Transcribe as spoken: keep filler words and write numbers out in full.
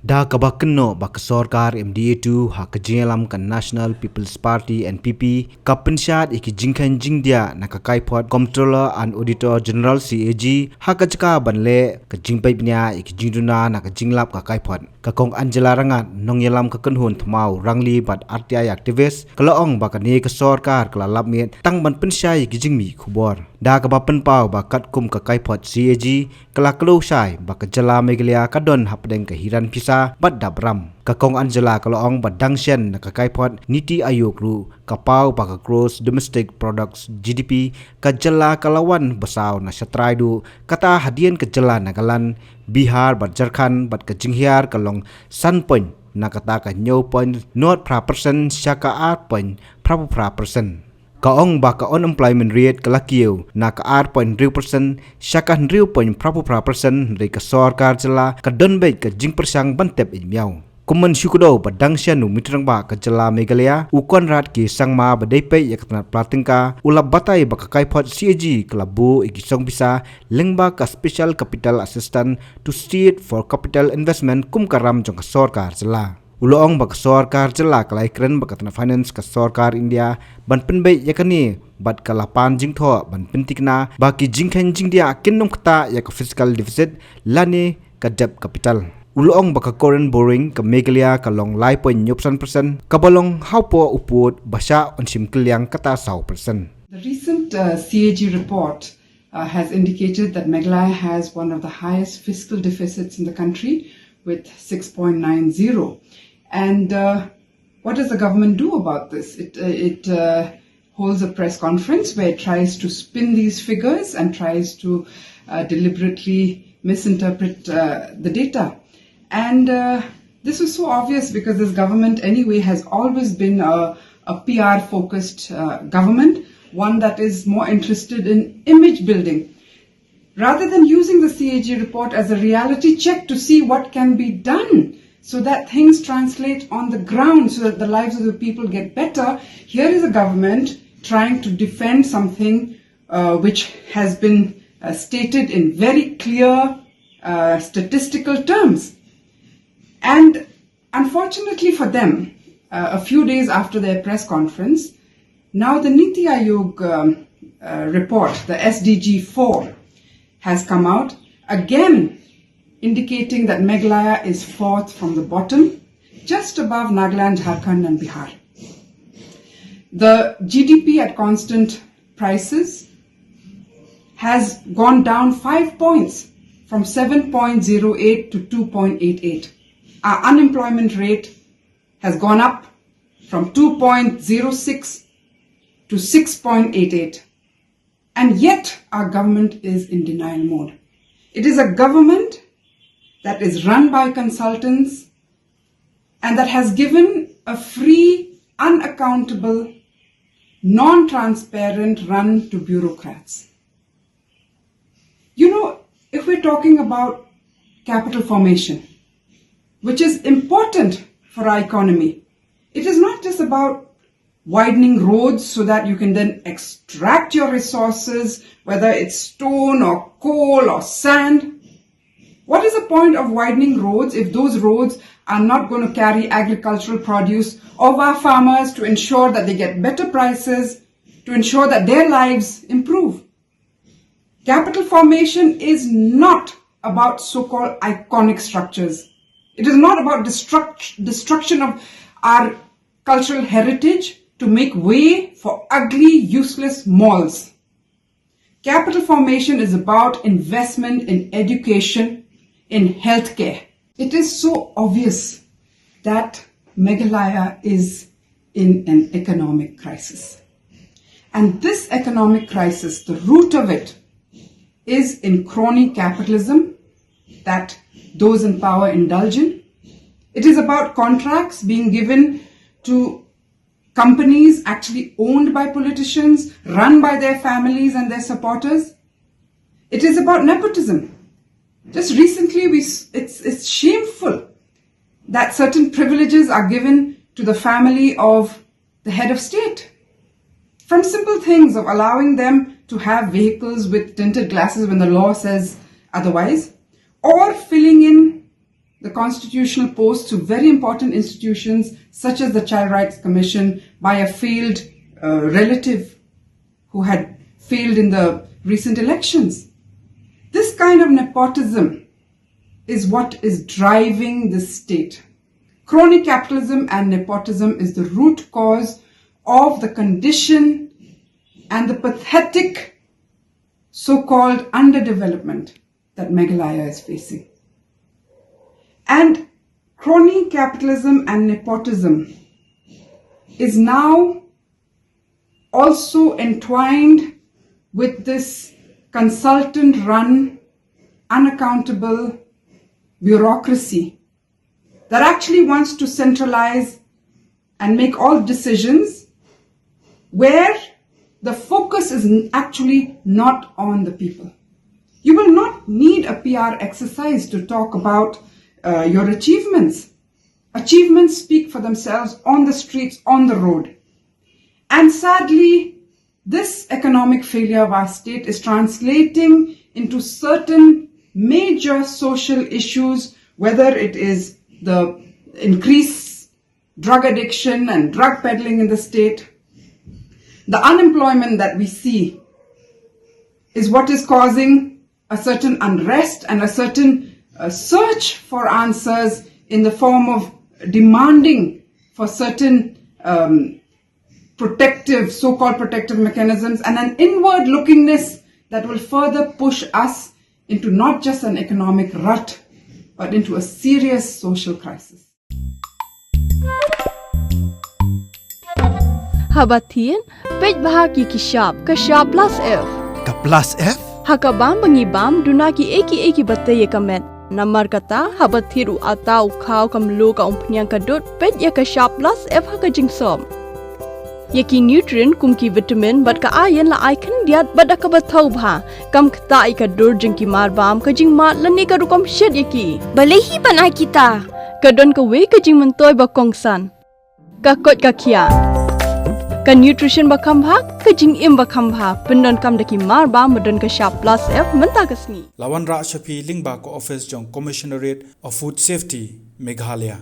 Da kaba kynnoh ba ka sorkar M D A two ha ka jingïalam ka National People's Party, N P P, ka pynshad ïa ki jingkheiñ jingdiah na ka kaiphod Comptroller and Auditor General, C A G, ha ka jaka ban leh ka jingpeit bniah ïa ki jingduna na ka jinglap ka kaiphod. Ka Kong Angela Raingat, nongïalam ka kynhun thma u rangli bad R T I activist, ka la ong ba kane ka sorkar ka la lap miet tang ban pynshai ïa ki jingmih khubor. Da kaba pynpaw ba katkum ka kaiphod C A G, ka la kdew shai ba ka jylla Meghalaya ka don hapdeng ka hiran pisa bad dap ram. Ka Kong Angela ka la ong ba dang shen na ka kaiphod Niti Aayog ruh, ka paw ba ka Gross Domestic Products, G D P, ka jylla ka la wan basaw na shatrai duh, kata hadien ka jylla Nagaland, Bihar bad Jharkhand, bad ka jinghiar ka long san point na kata ka hynñiew point nod phra percent sha ka ar point phra phra percent. Ka ong ba ka unemployment rate ka la kiew na ka ar point hynriew percent sha ka hynriew point phra phra percent, hynrei ka sorkar jylla ka don beit ka jingpyrshang ban tep ïeit miaw. Kum ban shu kdew ba dang shen, u Myntri Rangbah ka jylla Meghalaya, u Conrad K Sangma, ba dei peit ïa ka tnat pla tyngka, u la batai ba ka kaiphod C A G ka la buh ïa ki song pisa lyngba ka Special Capital Assistance to State for Capital Investment kum ka ram jong ka sorkar jylla. U la ong ba ka sorkar jylla ka la ïakren bad ka tnat finance ka sorkar India ban pynbeit ïa kane, bad ka la pan jingthoh ban pynthikna ba ki jingkheiñ jingdiah kin ym ktah ïa ka fiscal deficit lane ka debt capital. U la ong ba ka current borrowing ka Meghalaya ka long lai point hynñiew percent, kaba long hapoh u pud ba shah un shim kylliang kata saw percent. The recent uh, C A G report uh, has indicated that Meghalaya has one of the highest fiscal deficits in the country, with six point nine zero. And uh, what does the government do about this? It, uh, it uh, holds a press conference where it tries to spin these figures and tries to uh, deliberately misinterpret uh, the data. And uh, this was so obvious because this government, anyway, has always been a, a P R focused uh, government, one that is more interested in image building. Rather than using the C A G report as a reality check to see what can be done so that things translate on the ground, so that the lives of the people get better, here is a government trying to defend something uh, which has been uh, stated in very clear uh, statistical terms. And unfortunately for them, uh, a few days after their press conference, now the Niti Aayog um, uh, report, the S D G four, has come out, again indicating that Meghalaya is fourth from the bottom, just above Nagaland, Jharkhand, and Bihar. The G D P at constant prices has gone down five points, from seven point zero eight to two point eight eight. Our unemployment rate has gone up from two point zero six to six point eight eight. And yet, our government is in denial mode. It is a government that is run by consultants and that has given a free, unaccountable, non transparent run to bureaucrats. You know, if we're talking about capital formation, which is important for our economy, it is not just about widening roads so that you can then extract your resources, whether it's stone or coal or sand. What is the point of widening roads if those roads are not going to carry agricultural produce of our farmers to ensure that they get better prices, to ensure that their lives improve? Capital formation is not about so called iconic structures. It is not about destruct- destruction of our cultural heritage to make way for ugly, useless malls. Capital formation is about investment in education, in healthcare. It is so obvious that Meghalaya is in an economic crisis. And this economic crisis, the root of it is in crony capitalism that those in power indulge in. It is about contracts being given to companies actually owned by politicians, run by their families and their supporters. It is about nepotism. Just recently, we, it's, it's shameful that certain privileges are given to the family of the head of state. From simple things of allowing them to have vehicles with tinted glasses when the law says otherwise, or filling in the constitutional posts to very important institutions such as the Child Rights Commission by a failed uh, relative who had failed in the recent elections. This kind of nepotism is what is driving the state. Crony capitalism and nepotism is the root cause of the condition and the pathetic so called underdevelopment that Meghalaya is facing. And crony capitalism and nepotism is now also entwined with this consultant run, unaccountable bureaucracy that actually wants to centralize and make all decisions where the focus is actually not on the people. You will not need a P R exercise to talk about uh, your achievements. Achievements speak for themselves on the streets, on the road. And sadly, this economic failure of our state is translating into certain major social issues, whether it is the increased drug addiction and drug peddling in the state, the unemployment that we see is what is causing a certain unrest and a certain uh, search for answers in the form of demanding for certain um, protective, so called protective mechanisms, and an inward lookingness that will further push us into not just an economic rut, but into a serious social crisis. Haba thied, peit bha ki ki shap, ka shap plus F. Ka plus F? Ha ka bam ba ngi bam, duna ki ei ki ei ki ba tei ïa ka met. Namar kata, haba thied u ata, u khaw, ka mluh, ka umphniang, ka dud, peit ïa ka shap plus F ha ka jingsop. Ïa ki nutrient kum ki vitamin bad ka iron la ai khyndiat bad da kaba thaw bha. Kam ktah ïa ka dur jong ki marbam, ka jingmad lane ka rukom shet ïa ki. Balei hi ban ai kita? Ka don kawei ka jingmyntoi ba kongsan. Ka koit ka khiah. Ka nutrition ba kham bha, ka jingim ba kham bha, pyndonkam da ki marbam ba don ka shap plus F mynta ka sngi. La wanrah sha phi lyngba ka office jong Commissionerate of Food Safety, Meghalaya.